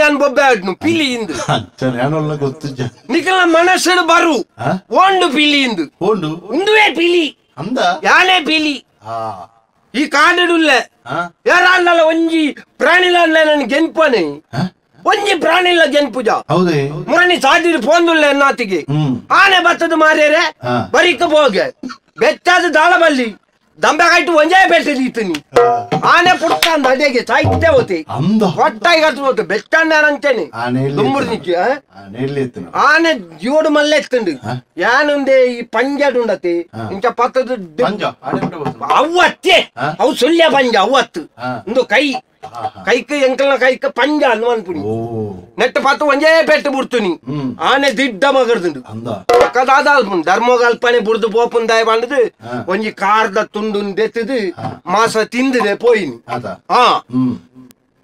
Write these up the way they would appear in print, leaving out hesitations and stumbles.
ಇಂದು ಬೊಬ್ಬೆ ಆಡ್ನು ಪಿಲಿ ಇಂದು ನಿಕಲ ಮನಸ್ಸು ಬರು ಓಂಡು ಪಿಲಿ ಇಂದು ಉಂದುವೇ ಪಿಲಿ ಯಾನೇ ಪಿಲಿ ಈ ಕಾಡುಲ್ಲ ಯಾರಲ್ಲ ಒಂಜಿ ಪ್ರಾಣಿಲ ನನ್ ಗೆನ್ಪನೆ ಒಂಜಿ ಪ್ರಾಣಿಲ ಗೆನ್ಪುಜ ಮುರಣಿ ಸಾದಿ ಪೋಂದುಲ್ಲ ಎನ್ನಾತಿಗೆ ಆನೆ ಬತ್ತದ ಮಾರ್ಯರೆ ಬರಿಕ ಹೋಗೆ ಬೆಚ್ಚಾದ ದಾಳ ಬಲ್ಲಿ ದಂಬೆಗಾಯ್ತು ಒಂಜೇ ಬೆಟ್ಟೆ ದೀತನಿ ಆನೆ ಪುಡ್ತಾಂದ ಅಡೆಗೆ ಸಾಹಿತ್ಯ ಹೋತಿ ಹೊಟ್ಟಾಗಿ ಕಟ್ಟು ಹೋತು ಬೆಚ್ಚಾಂಡ ಅಂತೇನೆ ದುಂಬುರು ನಿಕ್ಕಿ ಆನೆ ಜೋಡು ಮಲ್ಲೆ ಎತ್ತುಂಡು ಯಾನುಂದೆ ಈ ಪಂಜಾಡುಂಡತಿ ಇಂಚ ಪತ್ತದ ಅವು ಅತ್ತೆ ಅವು ಸುಳ್ಯ ಪಂಜ ಅವತ್ತು ಒಂದು ಕೈ ಕೈಕ್ ಎಂಕಲ್ನ ಕೈಕ್ ಪಂಜ ಅನ್ನು ಅನ್ಪುನಿ ನೆಟ್ಟ ಪತ್ತು ಒಂಜೇ ಪೆಟ್ಟು ಬಿಡ್ತೀನಿ ಆನೆ ದಿಡ್ಡ ಮಗರ್ದುಂಡು ಕದಾದ ಧರ್ಮಗಲ್ಪನೆ ಬುಡ್ದು ಪೋಪುಂದಾಯ ಬಂಡದು ಒಂಜಿ ಕಾರ್ದ ತುಂಡು ದೆತ್ತದು ಮಾಸ ತಿಂದಿದೆ ಪೋಯಿನಿ ಹಾ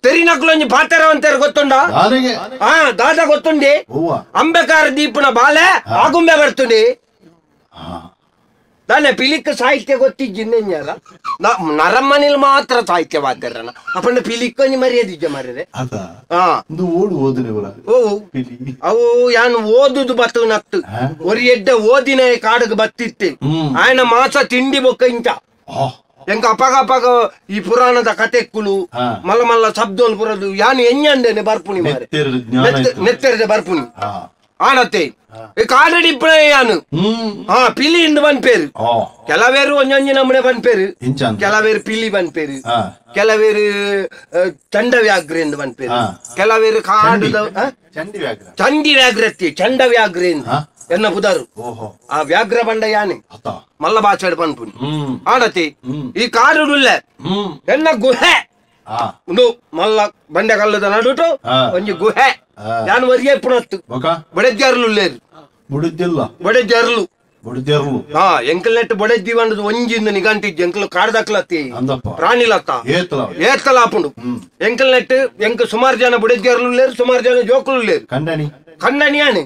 ತೆರಿನಕ್ಲು ಒಂಜಿ ಪಾತೆರವಂತೇರು ಗೊತ್ತುಂಡ ಹಾ ದಾದ ಗೊತ್ತುಂಡಿ ಅಂಬೆಕಾರ ದೀಪನ ಬಾಲೆ ಆಗುಂಬೆ ಬರ್ತುಂಡಿ ದಾನೆ ಪಿಲಿಕ್ ಸಾಹಿತ್ಯ ಗೊತ್ತಿಜ್ಜಿಂದೆಂಜಾರ ನರಮ್ಮನಿಲ್ ಮಾತ್ರ ಸಾಹಿತ್ಯ ವಾದ್ಯರನ ಅಪ್ಪಂಡ ಪಿಲಿಕ್ ಒಂಜಿ ಮರ್ಯಾದಿಜ್ಜ ಮಾರ್ರೆ ಓ ಅವು ಯಾನು ಓದುದು ಬತ್ತು ನತ್ತು ಒರಿ ಎಡ್ಡೆ ಓದಿನ ಕಾಡುಗ್ ಬತ್ತಿತ್ತೆ ಆಯನ ಮಾಸ ತಿಂಡಿ ಬೊಕ್ಕ ಇಂಚ ಎಂಕ ಅಪಗ ಅಪಗ ಈ ಪುರಾಣದ ಕತೆಕ್ಕುಲು ಮಲ್ಲ ಮಲ್ಲ ಶಬ್ದೋಲ್ ಪುರದು ಯಾನು ಎಂಜಂಡೇನೆ ಬರ್ಪುನಿ ಮಾರೆ ನೆತ್ತೆರ್ದೆ ಬರ್ಪುನಿ ಆನತ್ತೆ ಕಾಡಡಿ ಯಾನು ಹಾ ಪಿಲಿ ಇಂದು ಬನ್ಪೇರು ಕೆಲವೇರು ಒಂಜೊಂಜಿ ನಮ್ಮನೆ ಬನ್ಪೇರು ಕೆಲವೇರು ಪಿಲಿ ಬನ್ಪೇರು ಕೆಲವೇರು ಚಂಡ ವ್ಯಾಘ್ರ ಎಂದು ಬನ್ಪೇರು ಕೆಲವೇರು ಕಾಡುದ ಚಂಡಿ ವ್ಯಾಘ್ರತಿ ಚಂಡ ವ್ಯಾಘ್ರ ಎಂದು ಎನ್ನ ಬುದಾರು ಆ ವ್ಯಾಘ್ರ ಬಂಡ ಯಾನೆ ಮಲ್ಲ ಭಾಷೆ ಪನ್ಪುನಿ ಆಡತಿ ಈ ಕಾಡುಲ್ಲ ಎನ್ನ ಗುಹೆ ಒಂದು ಮಲ್ಲ ಬಂಡೆ ಕಲ್ಲದ ನಡುಟು ಒಂಜಿ ಗುಹೆ ಯಾನು ಒರಿಯೇ ಪುಣತ್ತು ಬಡೆಜ್ಜರ್ಲು ಲೇರು ಬಡೆಜ್ಜರ್ಲು ಹಾ ಎಂಕಲ್ ನೆಟ್ಟು ಬಡೆಜ್ಜಿ ಬಂಡದು ಒಂಜಿಂದ ನಿಗಂಟಿಜ್ಜಿ ಎಂಕಲ್ ಕಾಡ್ದಕ್ಲತ್ತಿ ಪ್ರಾಣಿಲತ್ತ ಏತ್ತಲಾಪುಂಡು ಎಂಕಲ್ ನೆಟ್ಟು ಎಂಕ ಸುಮಾರು ಜನ ಬಡೆಜ್ಜರ್ಲು ಲೇರು ಸುಮಾರು ಜನ ಜೋಕುಲು ಲೇರು ಕಣ್ಣನಿ ಕಣ್ಣನಿ ಯಾನೆ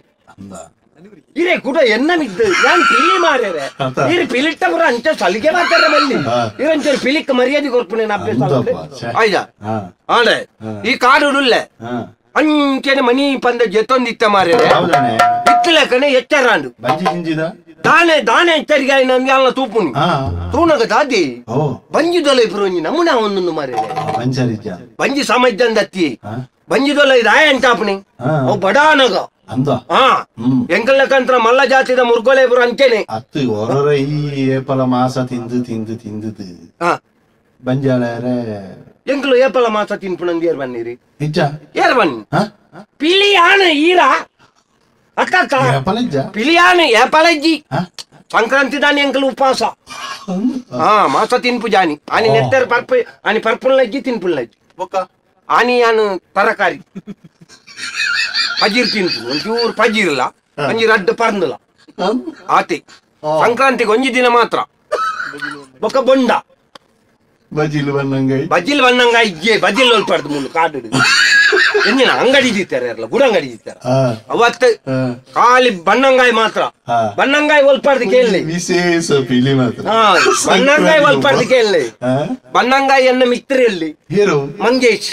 ಇರೇ ಕೂಡ ಎನ್ನ ಮಿದ್ದು ಯಾನ್ ಪಿಲಿ ಮಾರ್ಯಾರೆ ಇರು ಪಿಲಿಟ್ಟ ಪುರ ಅಂಚ ಸಲಿಗೆ ಮಾತಾರ ಬಲ್ಲಿ ಇರಂಚೂರು ಪಿಲಿಕ್ ಮರ್ಯಾದೆ ಕೊರ್ಪುನೆ ಅಭ್ಯಾಸ ಆಯ್ತಾ ಆಡೆ ಈ ಕಾಡುಳ್ಳೆ ಅಂಚನೆ ಮನಿ ಪಂದ ಜೊತ್ತೊಂದಿತ್ತ ಮಾರ್ಯಾರೆ ಇತ್ತಲಕನೆ ಎಚ್ಚರಾಂಡು ದಾನೆ ದಾನೆ ಎಚ್ಚರಿಕೆ ನನ್ಗೆ ಅಲ್ಲ ತೂಪುನಿ ತೂನಗ ದಾದಿ ಬಂಜಿ ದೊಲೆ ಇಬ್ರು ಒಂಜಿ ನಮೂನೆ ಒಂದೊಂದು ಮಾರ್ಯಾರೆ ಬಂಜಿ ಸಾಮರ್ಥ್ಯ ಬಂಜಿ ದೊಲೆ ಇದು ಆಯ ಅಂಚಾಪುನಿ ಅವು ಬಡಾನಗ ಹಾ ಎಂಕಲ್ನಕಂತ್ರ ಮಲ್ಲ ಜಾತಿದ ಮುರ್ಗೋಲೆ ಇಬ್ರು ಅಂಚೆನೆ ಅತ್ತು ಹೊರರ ಈ ಏಪಲ ಮಾಸ ತಿಂದು ತಿಂದು ತಿಂದು ಬಂಜಾಳರೆ ಎಂಕಲು ಏಪಲ ಮಾಸ ತಿನ್ಪುಣಂದು ಏರ್ ಬನ್ನಿರಿ ಏರ್ ಬನ್ನಿ ಪಿಲಿ ಆನ ಈರ ಅಕ್ಕ ಪಿಲಿ ಆನೆ ಏಪಲಜ್ಜಿ ಸಂಕ್ರಾಂತಿ ದಾನಿ ಎಂಕಲು ಉಪವಾಸ ಹಾ ಮಾಸ ತಿನ್ಪು ಜಾನಿ ಆನಿ ನೆತ್ತರ ಪರ್ಪು ಆನಿ ಪರ್ಪುಲ್ನಜ್ಜಿ ತಿನ್ಪುಲ್ನಜ್ಜಿ ಆನಿ ಯಾನು ತರಕಾರಿ ಪಜೀರ್ ತಿನ್ಪು ಒಂಚೂರು ಪಜೀರ್ಲ ಒಂಜಿ ರಡ್ಡು ಪರ್ಂದುಲ ಆತಿ ಸಂಕ್ರಾಂತಿಗೆ ಒಂಜಿ ದಿನ ಮಾತ್ರ ಬೊಕ್ಕ ಬೊಂಡ ಬಜಿಲ್ ಬನ್ನಂಗಾಯಿ ಬಜಿಲ್ ಬನ್ನಂಗಾಯಿ ಇಜ್ಜೆ ಬಜಿಲ್ ಒಲ್ಪಾಡ್ದು ಮುಳ್ಳು ಕಾಡು ಎಂಜಿನ ಅಂಗಡಿ ದೀತಾರೆ ಅಲ್ಲ ಗುಡಂಗಡಿ ದೀತಾರೆ ಅವತ್ತು ಖಾಲಿ ಬನ್ನಂಗಾಯಿ ಮಾತ್ರ ಬನ್ನಂಗಾಯಿ ಒಲ್ಪಾಡ್ದು ಕೇಳಲಿ ವಿಶೇಷ ಪಿಲಿ ಮಾತ್ರ ಬನ್ನಂಗಾಯಿ ಒಲ್ಪಾಡ್ದು ಕೇಳಲಿ ಬನ್ನಂಗಾಯಿ ಎನ್ನ ಮಿತ್ರ ಮಂಗೇಶ್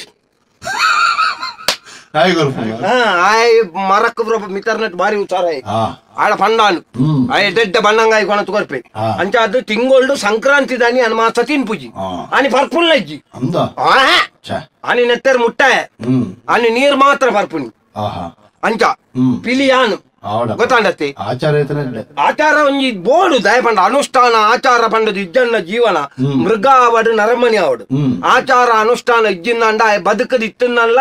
ಆಯ್ ಮರಕ್ ಮಿತರ್ನೆಟ್ ಬಾರಿ ಹುಷಾರ ಆಡ ಪಂಡಾನು ಆಯ್ ದೊಡ್ಡ ಬಣ್ಣಂಗಾಯಿ ಕೊಣತು ಕೊರ್ಪೆ ಅಂಚ ಅದು ತಿಂಗೋಲ್ಡು ಸಂಕ್ರಾಂತಿ ದಾನಿ ಅನ್ ಮಾಸ ತಿನ್ಪುಜಿ ಆನಿ ಪರ್ಪುಲ್ ಅಜ್ಜಿ ಆನಿ ನೆತ್ತೆರ್ ಮುಟ್ಟಾಯ ಆನಿ ನೀರ್ ಮಾತ್ರ ಪರ್ಪುನಿ ಅಂಚ ಪಿಲಿ ಆನು ಗೊತ್ತಾಂಡತ್ತೆ ಆಚಾರ ಒಂಜಿ ಬೋಡು ದಯ ಪಂಡ ಅನುಷ್ಠಾನ ಆಚಾರ ಪಂಡದು ಇಜ್ಜಣ್ಣ ಜೀವನ ಮೃಗ ಆವಡು ನರಮನಿ ಆವಡು ಆಚಾರ ಅನುಷ್ಠಾನ ಇಜ್ಜಿಂದ ಆಯ್ ಬದುಕದ ಇತ್ತನ್ನಲ್ಲ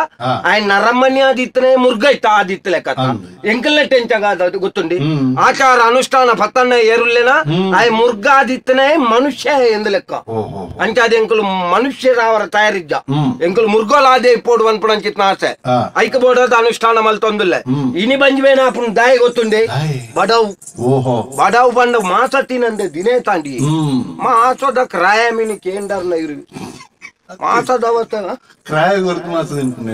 ಆಯ್ ನರಮನಿ ಆದಿತ್ತನೆ ಮೃಗ ಇತ್ತ ಆದಿತ್ತ ಲೆಕ್ಕ ಎಂಕಲ್ನೆ ಟೆಂಚಾಗ ಗೊತ್ತುಂಡಿ ಆಚಾರ ಅನುಷ್ಠಾನ ಪತ್ತಣ್ಣ ಏರುಲ್ಲೇನ ಆಯ್ ಮೃಗ ಆದಿತ್ತನೆ ಮನುಷ್ಯ ಎಂದು ಲೆಕ್ಕ ಅಂಚಾದ ಎಂಕಲು ಮನುಷ್ಯರಾವರ ತಯಾರಿದ್ದ ಎಂಕಲು ಮೃಗೋಲಾದೆ ಪೋಡು ಅನ್ಪುಣಂಚಿತ್ನ ಆಸೆ ಐಕ ಬೋಡದ ಅನುಷ್ಠಾನ ಮಲ್ತೊಂದುಲ್ಲ ಇನಿ ಬಂಜ್ವೇನ ಅಪ್ಪು ದಾಯ ಗೊತ್ತುಂಡೆ ಬಡವು ಬಡವು ಬಂಡ ಮಾಸ ತಿನ್ನಂದೆ ದಿನೇ ತಾಂಡಿ ಮಾಸದ ಕ್ರಾಯಮಿನ ಕೇಂಡರ್ನ ಇರು ಮಾಸದ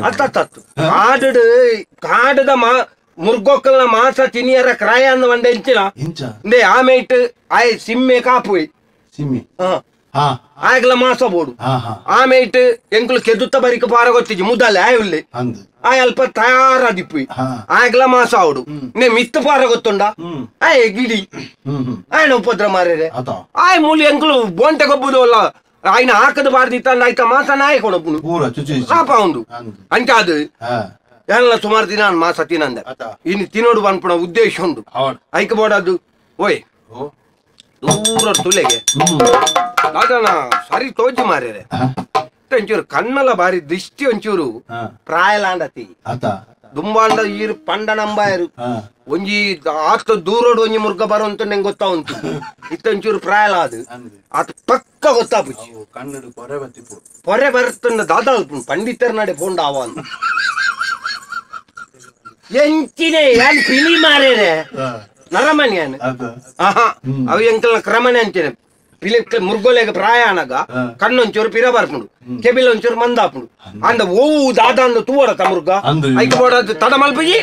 ಅತ್ತತ್ತು ಕಾಡು ಕಾಡದ ಮಾ ಮುರ್ಗೊಕ್ಕಲ್ನ ಮಾಸ ತಿನಿಯರ ಕ್ರಾಯ ಅಂದ ಬಂಡ ಇಂಚಿನ ಆಮೇಟ್ ಆಯ್ ಸಿಮ್ಮೆ ಕಾಪುಯ್ ಸಿಮ್ಮೆ ಆಯಗ್ಲ ಮಾಸ ಬೋಡು ಆಮೇಟ್ ಎಂಕುಲು ಕೆದುತ್ತ ಬರಿಕ ಪಾರ ಗೊತ್ತಿಜಿ ಮುದಲೆ ಆಯುಲ್ಲೆ ಆಯ್ ಅಲ್ಪ ತಯಾರಾದಿಪ್ಪಿ ಆಯಗ್ಲ ಮಾಸ ಆವಡು ನೆ ಮಿತ್ತು ಪಾರ ಗೊತ್ತುಂಡ ಆಯ್ ಗಿಡಿ ಆಯನ ಉಪದ್ರ ಮಾರೇರೆ ಆಯ್ ಮೂಲಿ ಎಂಕುಲು ಬೋಂಟೆ ಗೊಬ್ಬುದು ಅಲ್ಲ ಆಯ್ನ ಹಾಕದ ಬಾರ್ದಿತ್ತ ಆಯ್ತ ಮಾಸ ನಾಯ ಕೊಡಪುನು ಪಾಪ ಉಂಡು ಅಂಚ ಅದು ಎಲ್ಲ ಸುಮಾರು ದಿನ ಮಾಸ ತಿನ್ನಂದ ಇನ್ನು ತಿನ್ನೋಡು ಪನ್ಪುನ ಉದ್ದೇಶ ಉಂಡು ಐಕ್ ಬೋಡದು ಓಯ್ ದೂರ ತುಲೆಗೆ ದಾದನ ಸರಿ ತೋಜಿ ಮಾರ್ಯಾರೆ ಒಂಚೂರು ಕಣ್ಣಲ ಬಾರಿ ದೃಷ್ಟಿ ಒಂಚೂರು ಪ್ರಾಯಲಾಂಡತಿ ದುಂಬಾಂಡ ಈರು ಪಂಡ ನಂಬಾಯರು ಒಂಜಿ ಆತ ದೂರೋಡು ಒಂಜಿ ಮುರ್ಗ ಬರುವಂತ ನಂಗೆ ಗೊತ್ತಾ ಉಂಟು ಇತ್ತ ಒಂಚೂರು ಪ್ರಾಯಲ ಅದು ಆತ ಪಕ್ಕ ಗೊತ್ತಾಪುಜಿ ಪೊರೆ ಬರ್ತಂಡ ದಾದಾ ಪಂಡಿತರ ನಡೆ ಪೋಂಡ ಅವ ಎಂಚಿನೇ ಯಾನ್ ಪಿಲಿ ಮಾರೇರೆ ನರಮನಿ ಆಹಾ ಅವು ಎಂಕಲ್ನ ಕ್ರಮನೆ ಅಂಚನೆ ಪಿಲಿ ಮುರ್ಗೋಲೆಗ ಪ್ರಾಯ ಅನಗ ಕಣ್ಣೊಂಚೂರು ಪಿರ ಬರ್ಪುಂಡು ಕೆಬಿಲ ಒಂಚೂರು ಮಂದಾಪುಂಡು ಅಂದ ಓವು ದಾದ ಅಂದ ತೂವಡತ ಮುರ್ಗ ಐಕ ಬೋಡ ತಡ ಮಲ್ಪುಜಿ.